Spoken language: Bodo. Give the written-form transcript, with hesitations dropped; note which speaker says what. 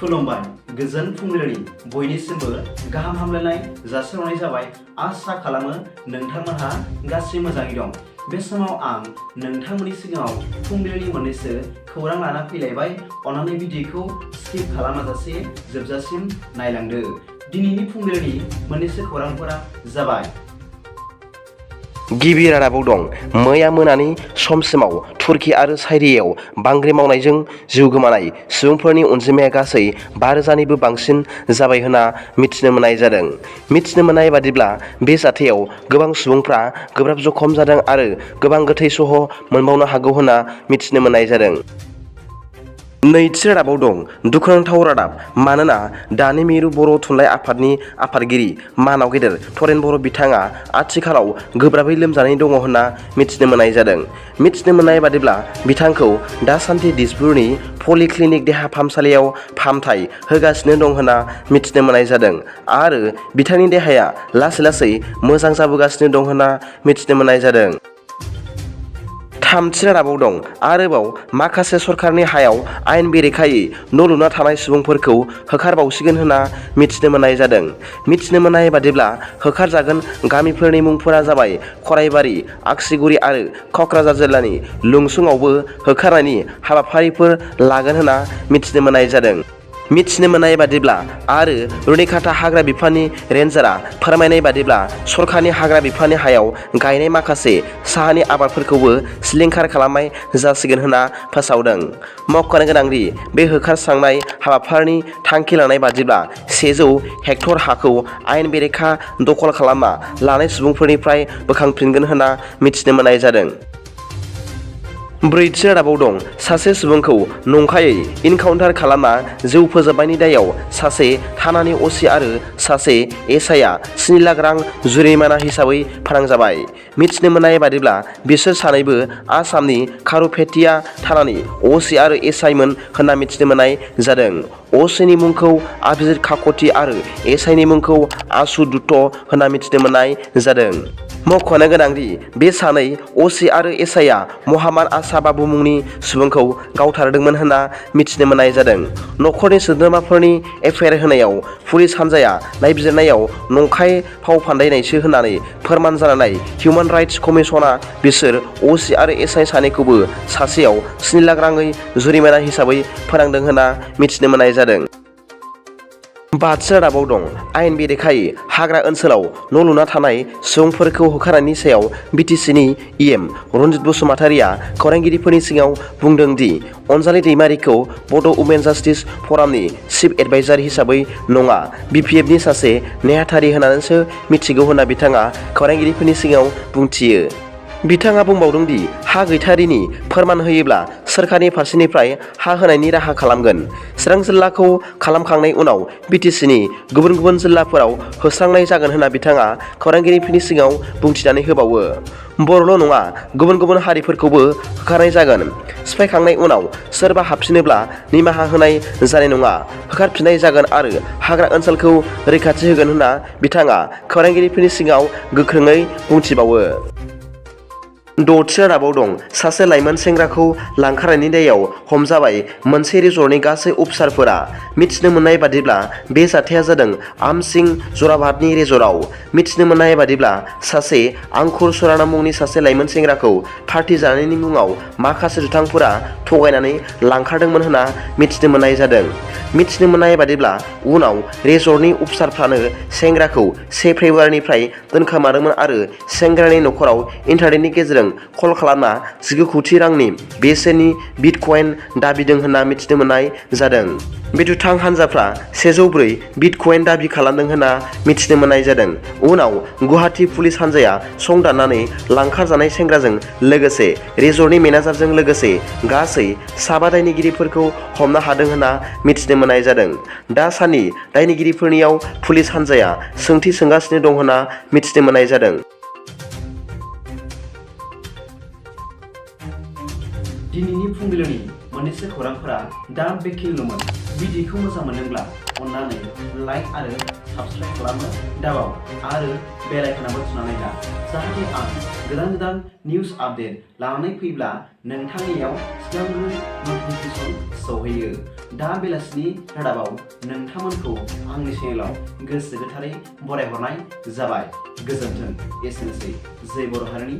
Speaker 1: खुलुमबाय गोजोन फुंबिलिनि बयनिसिमबो गाहाम हामलायनाय जासिहरनाय जाबाय। आसा खालामो नोंथांमोनहा गासै मोजाङै दं। बे समाव आं नोंथांमोननि सिगाङाव फुंबिलिनि मोननैसो खौरां लाना फैलायबाय। अन्नानै भिडिअखौ स्किप खालामाजासे जोबजासिम नायलांदो। दिनैनि फुंबिलिनि मोननैसो खौरांफोरा जाबाय।
Speaker 2: गिबि रादाबाव दं। मैया मोनानि समसिमाव तुर्की आरो साइरियाव बांग्रि मावनायजों जिउ गोमानाय सुबुंफोरनि अनजिमाया गासै 5,000निबो बांसिन जाबाय होनना मिथिनो मोननाय जादों। मिथिनो मोननाय बादिब्ला बे जाथायाव गोबां सुबुंफ्रा गोब्राब जखम जादों आरो गोबां गोथै सह मोनबावनो हागौ होनना मिथिनो मोननाय जादों। नैथि रादाबाव दं। दुखुनांथाव रादाब, मानोना दानि मिरु बर' थुनलाइ आफादनि आफादगिरि मानाव गेदेर तरेन बर' बिथाङा आथिखालाव गोब्राबै लोमजानाय दङ होनना मिथिनो मोननाय जादों। मिथिनो मोननाय बादिब्ला बिथांखौ दासान्दि दिसपुरनि पलिक्लिनिक देहा फाहामसालियाव फाहामथाय होगासिनो दं होनना मिथिनो मोननाय जादों आरो बिथांनि देहाया लासै लासै मोजां जाबोगासिनो दं होनना मिथिनो मोननाय जादों। थामथि रादाबाव दं। आरोबाव माखासे सरकारनि हायाव आयेन बेरेखायै न' लुना थानाय सुबुंफोरखौ होखारबावसिगोन होनना मिथिनो मोननाय जादों। मिथिनो मोननाय बादिब्ला होखारजागोन गामिफोरनि मुंफोरा जाबाय खराइबारि, आक्सिगुरि आरो क'क्राझार जिल्लानि लुंसुङावबो होखारनायनि हाबाफारिफोर लागोन होनना मिथिनो मोननाय जादों। मिथिनो मोननाय बादिब्ला आरो रुनिकाटा हाग्रा बिफाननि रेन्जारआ फोरमायनाय बादिब्ला सरकारनि हाग्रा बिफाननि हायाव गायनाय माखासे साहानि आबादफोरखौबो सिलिंखार खालामनाय जासिगोन होनना फोसावदों। मख'नो गोनांदि बे होखारस्रांनाय हाबाफारिनि थांखि लानाय बादिब्ला 100 हेक्टर हाखौ आयेन बेरेखा दखल खालामना लानाय सुबुंफोरनिफ्राय बोखांफिनगोन होनना मिथिनो मोननाय जादों। ब्रैथि रादाबाव दं। सासे सुबुंखौ नंखायै इनकाउन्टार खालामना जिउ फोजोबनायनि दायाव सासे थानानि असि आरो सासे एसआइआ 7 लाख रां जुरिमाना हिसाबै फोनांजाबाय। मिथिनो मोननाय बादिब्ला बिसोर सानैबो आसामनि खारुपेटिया थानानि असि आरो एसआइमोन होनना मिथिनो मोननाय जादों। असिनि मुंखौ अभिजित काकति आरो एसआइनि मुंखौ आशु दुत्त होनना मिथिनो मोननाय जादों। मख'नो गोनांदि बे सानै असि आरो एसआइआ महामार आसा बाबु मुंनि सुबुंखौ गावथारदोंमोन होनना मिथिनो मोननाय जादों। न'खरनि सोद्रोमाफोरनि एफआइआर होनायाव पुलिस हान्जाया नायबिजिरनायाव नंखाय फाव फान्दायनायसो होननानै फोरमान जानानै हिउमेन राइट्स कमिसनआ बिसोर असि आरो एसआइ सानैखौबो सासेयाव 7 लाख राङै जुरिमाना हिसाबै फोनांदों होनना मिथिनो मोननाय जादों। बाथि रादाबाव दं। आयेन बेरेखायै हाग्रा ओनसोलाव न' लुना थानाय सुबुंफोरखौ होखारनायनि सायाव बिटिसिनि इएम रनजित बसुमतारिया खौरांगिरिफोरनि सिगाङाव बुंदों दि अनजालि दैमारिखौ बड' उमेन जास्टिस फरामनि चिफ एडभाइजार हिसाबै नङा बिपिएफनि सासे नेहाथारि होननानैसो मिथिगौ होनना बिथाङा खौरांगिरिफोरनि सिगाङाव बुंथियो। बिथाङा बुंबावदों दि हा गैथारिनि फोरमान होयोब्ला सोरखारनि फारसेनिफ्राय हा होनायनि राहा खालामगोन। चिरां जिल्लाखौ खालामखांनाय उनाव बिटिसिनि गुबुन गुबुन जिल्लाफोराव होस्रांनाय जागोन होनना बिथाङा खौरांगिरिफोरनि सिगाङाव बुंथिनानै होबावो। बर'ल' नङा गुबुन गुबुन हारिफोरखौबो होखारनाय जागोन। सिफायखांनाय उनाव सोरबा हाबफिनोब्ला निमाहा होनाय जानाय नङा, होखारफिननाय जागोन आरो हाग्रा ओनसोलखौ रैखाथि होगोन होनना बिथाङा खौरांगिरिफोरनि सिगाङाव गोख्रोङै बुंथिबावो। द'थि रादाबाव दं। सासे लाइमोन सेंग्राखौ लांखारनायनि दायाव हमजाबाय मोनसे रिजर्टनि गासै अफिसारफोरा। मिथिनो मोननाय बादिब्ला बे जाथाया जादों आमसिं जराबादनि रिजर्टआव। मिथिनो मोननाय बादिब्ला सासे आंकुर सुराना मुंनि सासे लाइमोन सेंग्राखौ पार्टि जानायनि मुङाव माखासे दुथांफोरा थगायनानै लांखारदोंमोन होनना मिथिनो मोननाय जादों। मिथिनो मोननाय बादिब्ला उनाव रिजर्टनि अफिसारफ्रानो सेंग्राखौ 1 फेब्रुवारिनिफ्राय दोनखोमादोंमोन आरो सेंग्रानि न'खराव इन्टारनेटनि गेजेरजों कल खालामना 19 कौटि रांनि बेसेननि बिटकइन दाबिदों होनना मिथिनो मोननाय जादों। बे दुथां हान्जाफ्रा 104 बिटकइन दाबि खालामदों होनना मिथिनो मोननाय जादों। उनाव गुवाहाटि पुलिस हान्जाया सं दाननानै लांखारजानाय सेंग्राजों लोगोसे रिजर्टनि मेनेजारजों लोगोसे गासै 7 दायनिगिरिफोरखौ हमनो हादों होनना मिथिनो मोननाय जादों। दासान्दि दायनिगिरिफोरनियाव पुलिस हान्जाया सोंथि सोंगासिनो दं होनना मिथिनो मोननाय जादों।
Speaker 1: दिनैनि फुंबिलिनि मोननैसो खौरांफोरा दा बेखिनिल'मोन। भिडिअखौ मोजां मोनदोंब्ला अन्नानै लाइक आरो साबस्क्राइब खालामनो दाबाव आरो बेल आइकनआबो थुनानै ला, जाहाथे आं गोदान गोदान निउज आपडेट लानानै फैब्ला नोंथांनियाव सिगांग्रो नटिफिकेसन सौहैयो। दा बेलासिनि रादाबाव नोंथांमोनखौ आंनि चेनेलाव गोसो गोथारै बरायहरनाय जाबाय। गोजोन्थों। एसेनोसै। जै बर' हारिनि